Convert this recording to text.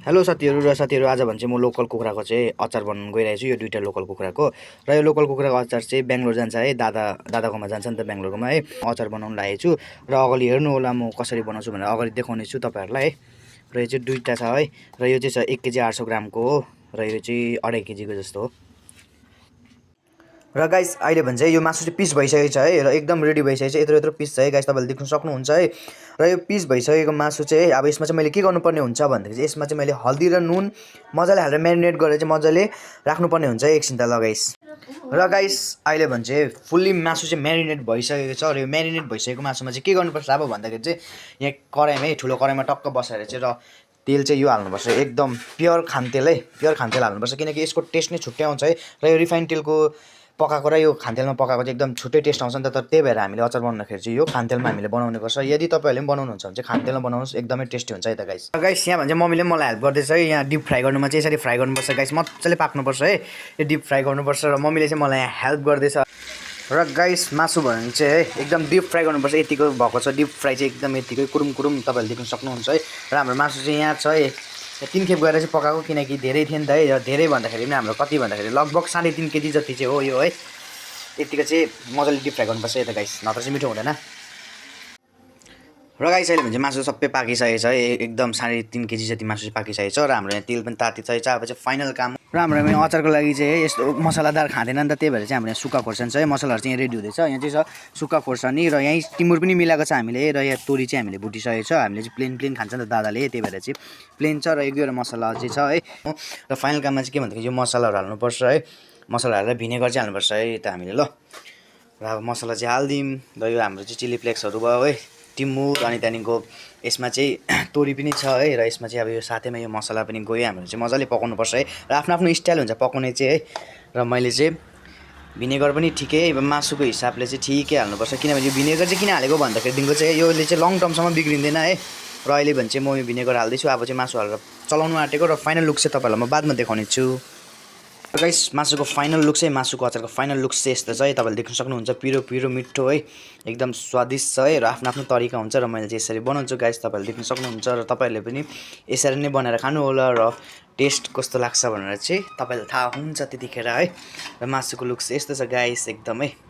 Hello साथीहरू र साथीहरू आज भने चाहिँ म लोकल कुखुराको चाहिँ अचार बनाउन गइरहेको छु। यो दुईटा लोकल कुखुराको र यो लोकल कुखुराको अचार चाहिँ बेङ्गलोर जान्छ है, दादाकोमा जान्छ नि त बेङ्गलोरकोमा है। अचार बनाउन लागेको छु र अगाडि हेर्नु होला म कसरी बनाउँछु भनेर अगाडि देखाउने छु तपाईँहरूलाई है। र यो चाहिँ दुईटा छ है, र यो चाहिँ छ 1 केजी 800 ग्रामको हो र यो चाहिँ 2.5 केजीको जस्तो हो। र गाइस अहिले भन्छ यो मासु चाहिँ पिस भइसकेको छ है, र एकदम रेडी भइसकेको छ। यत्रो यत्रो पिस छ है गाइस, तपाईँले देख्न सक्नुहुन्छ है। र यो पिस भइसकेको मासु चाहिँ अब यसमा चाहिँ मैले के गर्नुपर्ने हुन्छ भन्दाखेरि चाहिँ यसमा चाहिँ मैले हल्दी र नुन मजाले हालेर म्यारिनेट गरेर चाहिँ मजाले राख्नुपर्ने हुन्छ है एकछिन त ल गाइस। र गाइस अहिले भन्छ फुल्ली मासु चाहिँ म्यारिनेट भइसकेको छ। र यो म्यारिनेट भइसकेको मासुमा चाहिँ के गर्नुपर्छ अब भन्दाखेरि चाहिँ यहाँ कराईमा ठुलो कराईमा टक्क बसाएर चाहिँ र तेल चाहिँ यो हाल्नुपर्छ, एकदम प्योर खानतेल है, प्योर खानतेल हाल्नुपर्छ किनकि यसको टेस्ट नै छुट्टै आउँछ है। र यो रिफाइन तेलको पकाएको र यो खानतेलमा पकाएको चाहिँ एकदम छुट्टै टेस्ट आउँछ नि त। तर त्यही भएर हामीले अचार बनाउँदाखेरि चाहिँ यो खानतेलमा हामीले बनाउने गर्छ। यदि तपाईँहरूले पनि बनाउनुहुन्छ भने चाहिँ खानतेलमा बनाउनुहोस्, एकदमै टेस्टी हुन्छ है त गाइस। गाइस यहाँ भन्छ मम्मीले मलाई हेल्प गर्दैछ है, यहाँ डिप फ्राई गर्नुमा चाहिँ यसरी फ्राई गर्नुपर्छ गाइस, मजाले पाक्नुपर्छ है, यो डिप फ्राई गर्नुपर्छ। र मम्मीले चाहिँ मलाई यहाँ हेल्प गर्दैछ। र गाइस मासु भने चाहिँ है एकदम डिप फ्राई गर्नुपर्छ, यतिको भएको छ डिप फ्राई चाहिँ एकदम यतिकै कुरुम कुरुम तपाईँहरूले देख्न सक्नुहुन्छ है। र हाम्रो मासु चाहिँ यहाँ छ है 3 खेप गएर चाहिँ पकाएको किनकि धेरै थियो नि त है। धेरै भन्दाखेरि पनि हाम्रो कति भन्दाखेरि लगभग 3.5 केजी जति चाहिँ हो यो है। यतिको चाहिँ मजाले डिप फ्राई गर्नुपर्छ है त गाइस, नत्र चाहिँ मिठो हुँदैन। र गाइस अहिले भन्छ मासु सबै पाकिसकेको छ है, एकदम 3.5 केजी जति मासु चाहिँ पाकिसकेको छ। र हाम्रो यहाँ तेल पनि तातिसकेको छ। अब चाहिँ फाइनल काम र हाम्रो यहाँ अचारको लागि चाहिँ यस्तो मसलादार खाँदैन नि त, त्यही भएर चाहिँ हाम्रो यहाँ सुक्खा खोर्सानी छ है, मसलाहरू चाहिँ यहाँ रेडी हुँदैछ। यहाँ चाहिँ छ सुक्खा खोर्सानी र यहाँ टिमुर पनि मिलाएको छ हामीले, र यहाँ तोरी चाहिँ हामीले भुटिसकेको छ। हामीले चाहिँ प्लेन खान्छ नि त दादाले, त्यही भएर चाहिँ प्लेन छ र 1-2 मसला चाहिँ छ है। र फाइनल काममा चाहिँ के भन्दाखेरि यो मसलाहरू हाल्नुपर्छ है, मसला हालेर भिनेगर चाहिँ हाल्नुपर्छ है त हामीले ल। र अब मसला चाहिँ हालिदिउँ। र यो हाम्रो चाहिँ चिली फ्लेक्सहरू भयो है, टिमुर, अनि त्यहाँदेखिको यसमा चाहिँ तोरी पनि छ है। र यसमा चाहिँ अब यो साथैमा यो मसला पनि गयो, हामीले चाहिँ मजाले पकाउनुपर्छ है। र आफ्नो आफ्नो स्टाइल हुन्छ पकाउने चाहिँ है। र मैले चाहिँ भिनेगर पनि ठिकै मासुको हिसाबले चाहिँ ठिकै हाल्नुपर्छ, किनभने यो भिनेगर चाहिँ किन हालेको भन्दाखेरिदेखिको चाहिँ योले चाहिँ लङ टर्मसम्म बिग्रिँदैन है। र अहिले भने चाहिँ म यो भिनेगर हाल्दैछु, अब चाहिँ मासु हालेर चलाउनु आँटेको। र फाइनल लुक चाहिँ तपाईँहरूलाई म बादमा देखाउने छु। गाइस मासुको फाइनल लुक चाहिँ, मासुको अचारको फाइनल लुक चाहिँ यस्तो छ है, तपाईँले देख्न सक्नुहुन्छ। पिरो पिरो मिठो है, एकदम स्वादिष्ट छ है। र आफ्नो आफ्नो तरिका हुन्छ र मैले चाहिँ यसरी बनाउँछु गाइस, तपाईँहरूले देख्न सक्नुहुन्छ। र तपाईँहरूले पनि यसरी नै बनाएर खानु होला र टेस्ट कस्तो लाग्छ भनेर चाहिँ तपाईँलाई थाहा हुन्छ त्यतिखेर है। र मासुको लुक चाहिँ यस्तो छ गाइस एकदमै।